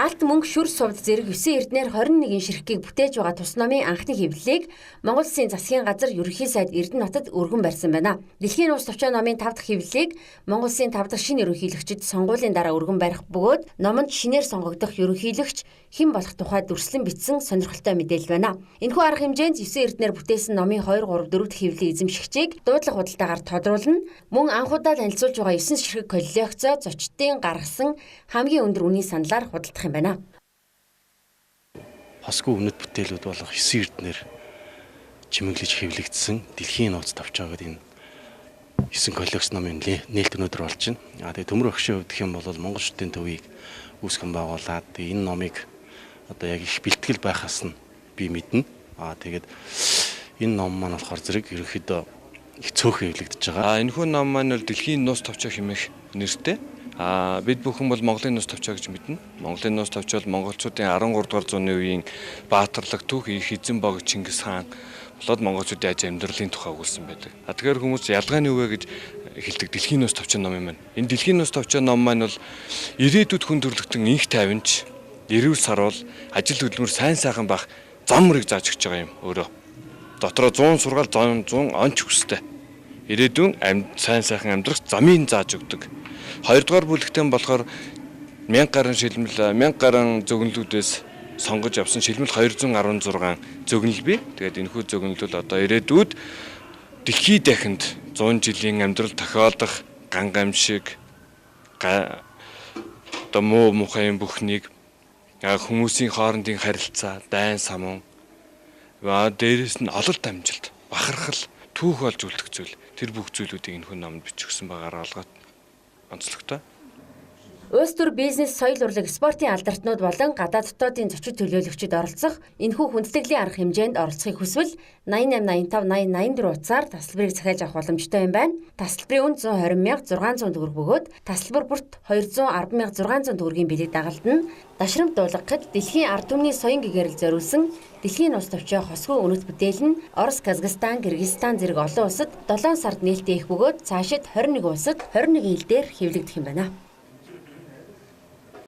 Алт мөнгө шүр сувд зэрэг 9 эрдэнээр 21 ширхгийг бүтээж байгаа тус номын анхны хэвлэлийг Монгол Улсын засгийн газар ерөнхий сайд Эрдэнэ хотод өргөн барьсан байна. Дэлхийн нууц товчоо номын 5 дахь хэвлэлийг Монгол Улсын 5 дахь шинэ ерөнхийлөгчид сонгуулийн дараа өргөн барих бөгөөд номонд шинээр сонгогдох ерөнхийлөгч хэн болох тухай дүрслэн бичсэн сонирхолтой мэдээлэл байна. Энэхүү арга хэмжээнд 9 эрдэнээр бүтээсэн номын 2 3 4 дахь хэвлэлийн эзэмшигчийг дуудлага худалдаагаар тодруулна. Мөн анхудаа танилцуулж байгаа 9 ширхэг коллекцоо зочдын гаргасан хамгийн өндөр үнийн саналаар худалдах юм байна. Хосгүй үнэт бүтээлүүд болох 9 эрдэнээр чимэглэж хэвлэгдсэн дэлхийн нууц товчоо гэдэг энэ 9 коллекц номын нээлт өнөөдөр болж байна. А тэгээ Төмөр багшийн хувьд гэх юм бол Монгол шүтэн төвийг үүсгэн байгуулад тэгээ энэ номыг одоо яг их бэлтгэл байхаас нь би мэднэ. А тэгээд энэ ном маань болохоор зэрэг ерөнхийдөө их цөөхөн хэвлэгдэж байгаа. А энэхүү ном маань бол дэлхийн нууц товчоо хэмээх нэртэй. А бид бүхэн бол Монголын нууц товчоо гэж мэднэ. Монголын нууц товчоо бол монголчуудын 13 дугаар зууны үеийн баатарлаг түүх их эзэн бог Чингис хаан болоод монголчуудын аж амьдралын тухай өгүүлсэн байдаг. А тэгэхээр хүмүүс ялгаа нь юу вэ гэж хэлдэг дэлхийн нууц товчоо ном юм байна. Энэ дэлхийн нууц товчоо ном маань бол ирээдүйд хүн төрөлхтөн инх тайванч, эрүүл саруул, ажил хөдөлмөр сайн сайхан байх зам мөрийг зааж өгч байгаа юм өөрөө. Дотроо 100 сургаал 100 онч хүстэй. Ирээдүйн амьд сайн сайхан амьдрах замыг зааж өгдөг. Хоёрдугаар бүлэгтэн болохоор 1000 гаруй шилмэл 1000 гаруй зөгнөлүүдээс сонгож авсан шилмэл 216 зөгнөл бий. Тэгээд энэхүү зөгнөл одоо ирээдүйд дэлхий дахинд 100 жилийн амьдрал тохиолдох ган гамшиг одоо муу мухай юм бүхнийг хүмүүсийн хоорондын харилцаа, дайн самун, дээрээс нь ололт амжилт, бахархал, түүх болж үлдэх зүйл тэр бүх зүйлүүдийг энэхүү номонд бичигдсэн байгаараа олгоод онцлогтой. Улс төр, бизнес, соёл урлаг, спортын алдартнууд болон гадаад дотоодын зочид төлөөлөгчид оролцох энэхүү хүндэтгэлийн арга хэмжээнд оролцохыг хүсвэл 88 85 80 84 утсаар тасалбарыг захиалж авах боломжтой юм байна. Тасалбарын үн 120,600 төгрөг бөгөөд тасалбар бүрт 210,600 төгрөгийн билет дагалдана. Дашрамт дуулгахад дэлхийн ард түмний соён гэгээрэл зориулсан дэлхийн нууц товчоо хосгүй үнэт бүтээл нь Орос, Казахстан, Кыргызстан зэрэг олон улсад 7 сард нээлттэй их бөгөөд цаашид 21 улсад 21 хэл дээр хэвлэгдэх юм байна.